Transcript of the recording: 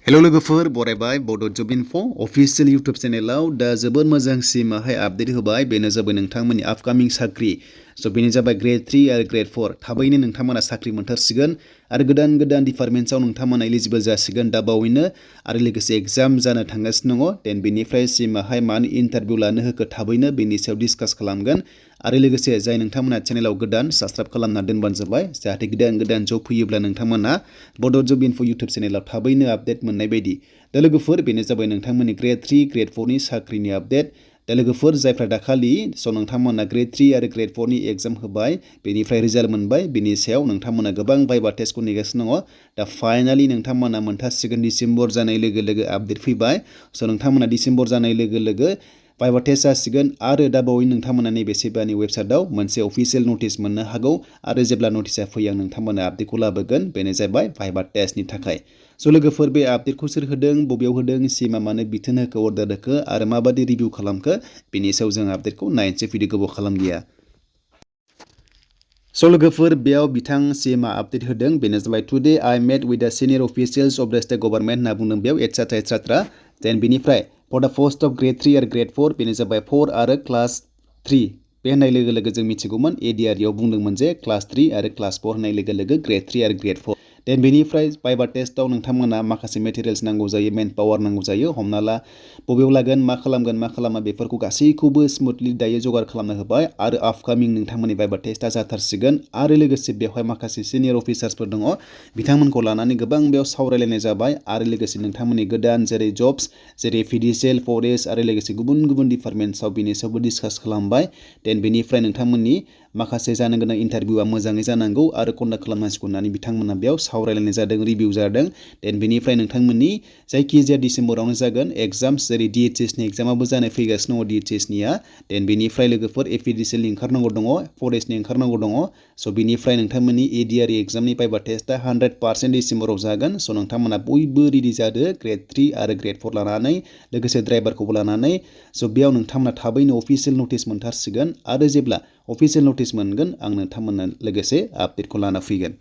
hello लोगोफोर बरायबाय बड' जब info अफिशियेल YouTube चेनेलाव दा जोबोर मोजांसिमाहाय आपडेट होबाय बेनो जाबाय नोंथांमोननि आपकामिं साख्रि बेनो जाबाय ग्रेड 3 आरो ग्रेड 4 थाबैनो नोंथांमोना साख्रि मोनथारसिगोन आरो गोदान गोदान डिपार्टमेन्टआव नोंथांमोना एलिजिबल जासिगोन दा बावैनो आरो लोगोसे एग्जाम जानो थांगासिनो दङ देन बेनिफ्राय सिमाहाय मानो इन्टारभिउ लानो होखो थाबैनो बेनि सायाव डिसकास खालामगोन आरो लोगोसे जाय नोंथांमोना चेनेलाव गोदान साबस्क्राइब खालामना दोनबानो जाबाय जाहाथे गोदान गोदान जब फैयोब्ला नोंथांमोना बड' जब इनफो इउटुब चेनेलाव थाबैनो आपडेट मोननाय बायदि दा लोगोफोर बेनो जाबाय नोंथांमोननि ग्रेड 3 ग्रेड 4 नि साख्रिनि आपडेट दा लोगोफोर जायफ्रा दाखालि नोंथांमोना ग्रेड 3 आरो ग्रेड 4 नि एग्जाम होबाय बेनिफ्राय रिजाल्ट मोनबाय बेनि सायाव नोंथांमोना गोबां भाइभा टेस्टखौ नेगासिनो दङ दा फाइनालि नोंथांमोना मोनथारसिगोन डिसेम्बर जानाय लोगो लोगो आपडेट फैबाय नोंथांमोना डिसेम्बर जानाय लोगो लोगो भाइभा टेस्ट जासिगोन आरो दा बावै नोंथांमोना नैबे सेबानि वेबसाइटआव मोनसे अफिशियेल नटिस मोननो हागौ आरो जेब्ला नटिसआ फैयो नोंथांमोना आपडेटखौ लाबोगोन बेनो जाबाय भाइभा टेस्टनि थाखाय लोगोफोर बे आपडेटखौ सोर होदों बबेयाव होदों सिमा मानो बिथोन होखो अर्डार होखो आरो माबादि रिभिउ खालामखो बेनि सायाव जों आपडेटखौ नायनोसै भिडिअ गोबाव खालामलिया लोगोफोर बेयाव बिथां सिमा आपडेट होदों बेनो जाबाय टुडे आई मेट विथ द सिनियर अफिशियल्स अफ द स्टेट गभर्नमेंट होनना बुंदों बेयाव एटसेट्रा एटसेट्रा देन बेनिफ्राय for the post of grade 3 आरो ग्रेड 4 बेनो जाबाय 4 आरो क्लास 3 बे होननाय लोगो लोगो जों मिथिगौमोन एडिआरआव बुंदोंमोन जे क्लास 3 आरो क्लास 4 होननाय लोगो लोगो ग्रेड 3 आरो ग्रेड 4 देन बेनिफ्राय भाइभा टेस्टआव नोंथांमोना माखासे मेटेरियल्स नांगौ जायो मेन पावार नांगौ जायो हमना ला बबेयाव लागोन मा खालामगोन मा खालामा बेफोरखौ गासैखौबो स्मुथलि दायो जगार खालामना होबाय आरो आपकामिं नोंथांमोननि भाइभा टेस्टआ जाथारसिगोन आरो लोगोसे बेवहाय माखासे सिनियर अफिसार्सफोर दङ बिथांमोनखौ लानानै गोबां बेयाव सावरायलायनाय जाबाय आरो लोगोसे नोंथांमोननि गोदान जेरै जब्स जेरै फिडिसिएल फरेस्ट आरो लोगोसे गुबुन गुबुन डिपार्टमेन्टसआव बेनि सायावबो डिसकास खालामबाय देन बेनिफ्राय नोंथांमोननि माखासे जानो गोनां इन्टारभिउआ मोजाङै जानांगौ आरो कन्डाक्ट खालामनांसिगौ होननानै बिथांमोना बेयाव सावरायलायनाय जादों रिभिउ जादों देन बेनिफ्राय नोंथांमोननि जायखिजाया डिसेम्बरावनो जागोन एग्जाम्स जेरै डिएचएसनि एग्जामाबो जानाय फैगासिनो दङ डिएचएसनिया देन बेनिफ्राय लोगोफोर एफिडिसिएलनि ओंखारनांगौ दङ फरेस्टनि ओंखारनांगौ दङ बेनिफ्राय नोंथांमोननि एडिआरइ एग्जामनि भाइभा टेस्टआ 100% डिसेम्बराव जागोन नोंथांमोना बयबो रेडि जादो ग्रेड 3 आरो ग्रेड 4 लानानै लोगोसे ड्राइभारखौबो लानानै बेयाव नोंथांमोना थाबैनो अफिशियेल नटिस मोनथारसिगोन आरो जेब्ला अफिशियेल नटिस मोनगोन आं नोंथांमोननो लोगोसे आपडेटखौ लाना फैगोन